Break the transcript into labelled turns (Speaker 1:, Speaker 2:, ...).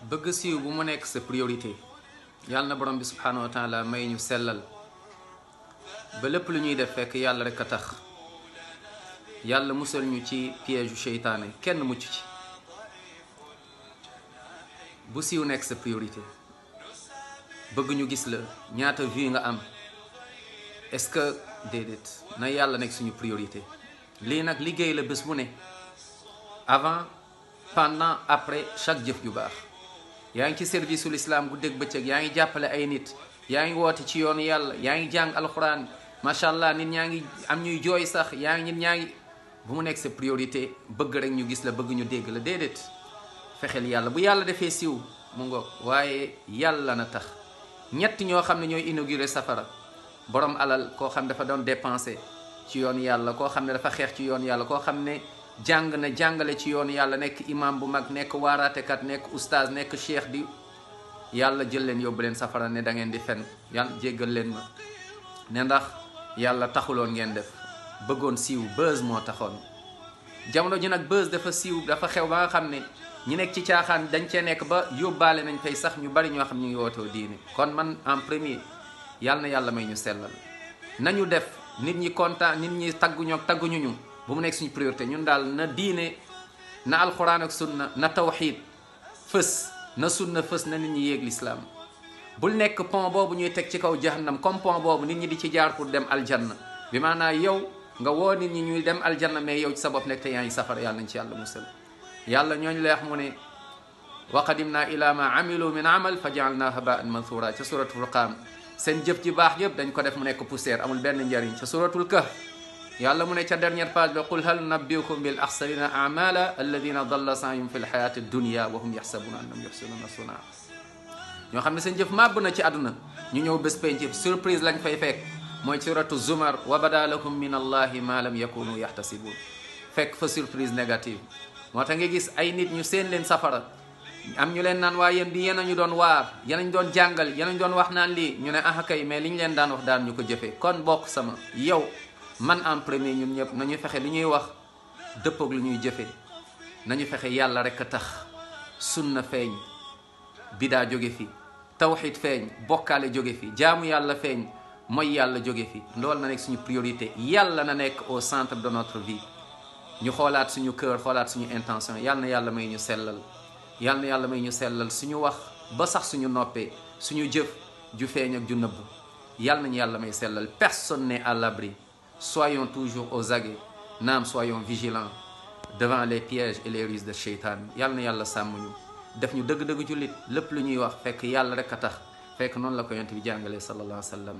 Speaker 1: bëgg siiw bu mu nekk sa priorité yàlla na borom bi subhanahu wa taala may ñu sellal ba lépp lu ñuy def fekk yàlla rek a tax yàlla musal ñu ci piège u seytaane kenn mucc ci bu siiw nekk sa priorité bëgg ñu gis la ñaata vie nga am est-ce que déedéet na yàlla nekk suñu priorité lii nag liggéey la bés bu ne avant pendant après chaque jëf ju baax yaa ngi ci service ul islam guddeeg bëccëg yaa ngi jàppale ay nit yaa ngi woote ci yoonu yàlla yaa ngi jàng alxuraan macha allah nit ñaa ngi am ñuy jooy sax yaa ngi nit ñaa ngi bu mu nekk sa priorité bëgg rek ñu gis la bëgg ñu dégg la déedéet fexeel yàlla bu yàlla defee siiw mu ngoog waaye yàlla na tax ñett ñoo xam ne ñooy inauguré safara borom alal koo xam ne dafa doon dépensé ci yoon yàlla koo xam ne dafa xeex ci yoon yàlla koo xam ne jàng na jàngale ci yoon yàlla nekk imam bu mag nekk waaraatekat nekk oustaz nekk cheikh di yàlla jël leen yóbbu leen safara ne da ngeen di fen yàlla jéggal leen ma ne ndax yàlla taxuloon ngeen def bëggoon siiw buzz moo taxoon jamono ji nag buzz dafa siiw dafa xew ba nga xam ne ñi nekk ci caaxaan dañ cee nekk ba yóbbaale nañ fay sax ñu bari ñoo xam ñu ngi wootoo diine kon man en premier yàlla na yàlla may ñu sellal nañu def nit ñi kontaan nit ñi tagguñoo tagguñu ñu bu mu nekk suñu priorité ñun daal na diine na alxuraan ak sunna na tawxiid fës na sunna fës na nit ñi yéeg lislaam bul nekk pont boobu ñuy teg ci kaw jahannam comme pont boobu nit ñi di ci jaar pour dem aljanna bi maanaa yow nga woo nit ñi ñuy dem aljanna mais yow ci sa bopp nekk te yaa ngi safara yàlla nañ ci yàlla musal yàlla ñooñu lay wax mu ne wa qadimna ila ma amilu min amal fa jaalna habaan manthura ca suratul furqaan seen jëf ji baax yëpp dañ ko def mu nekk poussière amul benn njariñ ca suratul kahf yàlla mu ne ca dernière page ba qul hal nabbiukum bil axsarina amala alladina dalla saayum fi lxayaati dunia wa hum yaxsabuna annahum yuxsinuna sunaa ñoo xam ne seen jëf màbb na ci àdduna ñu ñëw bés penc surprise lañ fay fekk mooy suratu zumar wa bada lahum min allahi ma lam yakunu yaxtasibun fekk fa surprise négative moo tax nga gis ay nit ñu seen leen safara am ñu leen naan waa yéen di yéen a ñu doon waar yéen a ñu doon jàngal yéen a ñu doon wax naan lii ñu ne ah kay mais li ñu leen daan wax daan ñu ko jëfee kon bokk sama yow man en premier ñun ñëpp nañu fexe li ñuy wax dëppoog lu ñuy jëfee nañu fexe yàlla rek a tax sunna feeñ bidaa jóge fi tawxid feeñ bokkaale jóge fi jaamu yàlla feeñ mooy yàlla jóge fi loolu na nekk suñu priorité yàlla na nekk au centre de notre vie ñu xoolaat suñu cœur xoolaat suñu intention yàlla na yàlla may ñu sellal yàlla na yàlla may ñu sellal suñu wax ba sax suñu noppee suñu jëf ju feeñ ak ju nëbb yàlla nañu yàlla may sellal personne n'est à l'abri soyons toujours aux aguets naam soyons vigilants devant les pièges et les ruses de Shaytan yàlla na yàlla sàmm ñu def ñu dëgg-dëgg jullit lépp lu ñuy wax fekk yàlla rek a tax fekk noonu la ko yonent bi jàngalee sallallahu alayhi wa sallam